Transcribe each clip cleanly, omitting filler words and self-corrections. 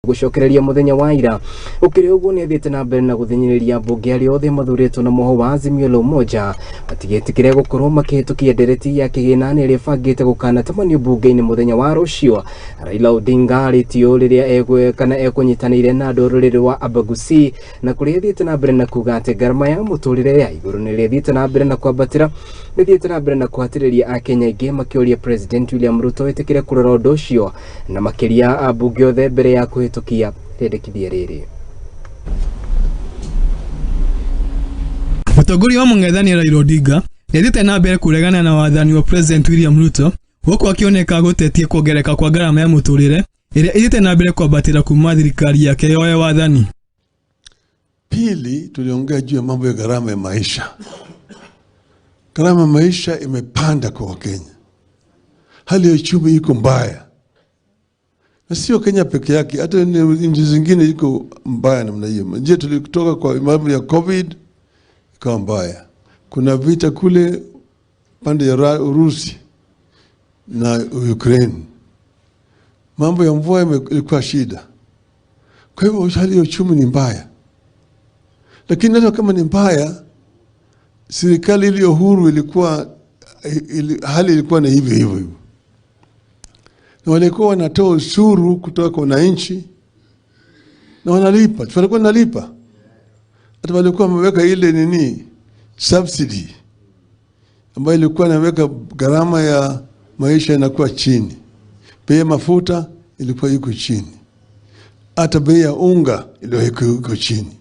Gucokereria muthenya wa ira. Ukiri uguo, ni athiite na mbere na guthinyiriria mbunge aria othe mathuritwo na muho wa Azimio la Umoja matigetikire gukorwo makihitukia ndereti ya kigina ĩrĩa ĩbangĩte gũkanatabanio mbunge-inĩ mũthenya wa rũciũ. Raila Odinga arĩtio rĩrĩa egwe kana ekũnyitanĩire na andũ a rũrĩrĩ rwa Abagusi, na kũrĩa athiĩte na mbere na kuga atĩ ngarama ya mũtũrĩre ya igũrũ nĩ ĩrĩa ĩthiĩte na mbere na kwambatĩra nĩ ĩthiĩte na mbere na kũhatĩrĩria Akenya aingĩ, makĩũria President William Ruto ĩtĩkĩre kũrora ũndũ ũcio na makĩria ambunge othe mbere ya kũhĩtũkia rĩendekithia rĩrĩ. Mũtongoria wa mũng'ethanĩro Raila Odinga nĩathiĩte na mbere kũregana na wathani wa President William Ruto, gũkũ akĩoneka gũtetia kuongerereka kwa ngarama ya mũtũrĩre ĩrĩa ĩthiĩte na mbere kwambatĩra kuma thirikari yake yoe wathani. Pili, tuliongea juu ya mambo ya gharama ya maisha. Gharama ya maisha imepanda kwa Wakenya, hali ya uchumi iko mbaya, na sio Kenya peke yake, hata nchi zingine iko mbaya namna hiyo. Je, tulitoka kwa mambo ya COVID ikawa mbaya, kuna vita kule pande ya Urusi na Ukraine, mambo ya mvua ilikuwa shida. Kwa hivyo hali ya uchumi ni mbaya, lakini hata kama ni mbaya, serikali iliyo huru ilikuwa hali ilikuwa ni hivyo hivyo hivyo, na walikuwa wanatoa ushuru kutoka kwa wananchi na wanalipa, walikuwa wanalipa. Hata walikuwa wameweka ile nini subsidy ambayo ilikuwa inaweka gharama ya maisha inakuwa chini, bei ya mafuta ilikuwa iko chini, hata bei ya unga ilikuwa iko chini.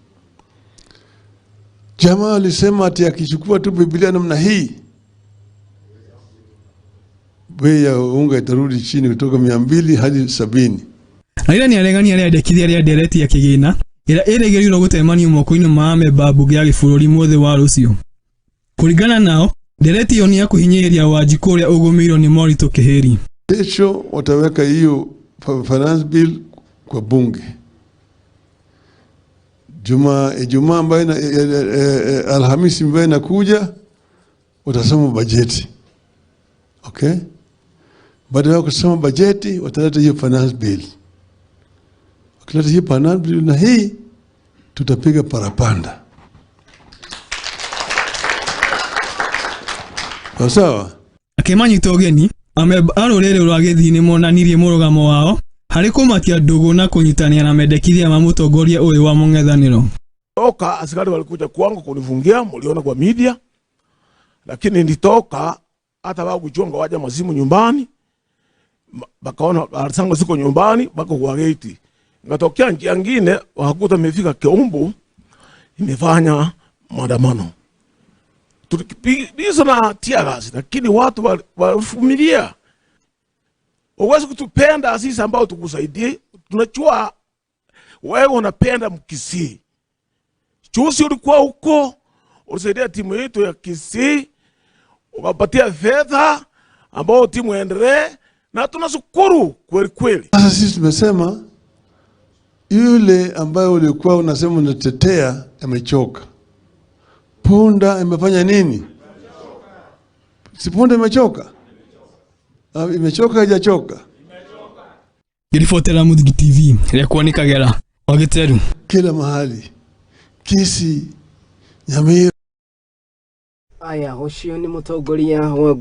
Jamaa alisema ati akichukua tu Biblia namna hii, bei ya unga itarudi chini kutoka 200 hadi 70. Raila nĩareganire rĩendekithia rĩa ndereti ya kĩgĩna ĩrĩa ĩrĩgĩrĩirwo gũtemanio moko-inĩ ma amemba a mbunge ya gĩbũrũri mũthĩ wa rũciũ. Kũringana nao, ndereti ĩyo nĩ ya kũhinyĩrĩria Wanjikũ ũrĩa ũgũmĩirwo nĩ moritũ kĩhĩri. Kesho wataweka hiyo finance bill kwa bunge. Ijumaa ambayo Alhamisi ambayo inakuja watasoma bajeti. Okay? Baada ya kusoma bajeti wataleta hiyo finance bill. Wakileta hiyo finance bill na hii tutapiga parapanda. Sawa sawa? Akĩmanyita ũgeni, amemba a rũrĩrĩ rwa Gĩthii nĩmonanirie mũrũgamo wao harĩ kũmatia ndũgũ na kũnyitanĩra na mendekithia ma mũtongoria ũyũ wa mũng'ethanĩro. Toka askari walikuja kwangu kunifungia, mliona kwa media, lakini nilitoka hata wao kuchunga waja mazimu nyumbani, bakaona sango siko nyumbani, bako kwa gate. Ngatokea njia nyingine wakakuta nimefika Keumbu, imefanya maandamano. Tulikipiga na tear gas, lakini watu walivumilia. Uwezi kutupenda sisi ambao tukusaidie. Tunajua wewe unapenda Mkisii. Juzi ulikuwa huko, ulisaidia timu yetu ya Kisii, ukapatia fedha ambao timu endelee, na tunashukuru kweli kweli. Sasa sisi tumesema yule ambaye ulikuwa unasema unatetea amechoka. Punda imefanya nini? Si punda imechoka? Imechoka haijachoka? Ngĩribotera Mũthingi TV, rĩakwa nĩ Kagera wa Gĩteru. Kila mahali. Kisii, Nyamira. Aya, ũcio nĩ mũtongoria wa ngwatanĩro.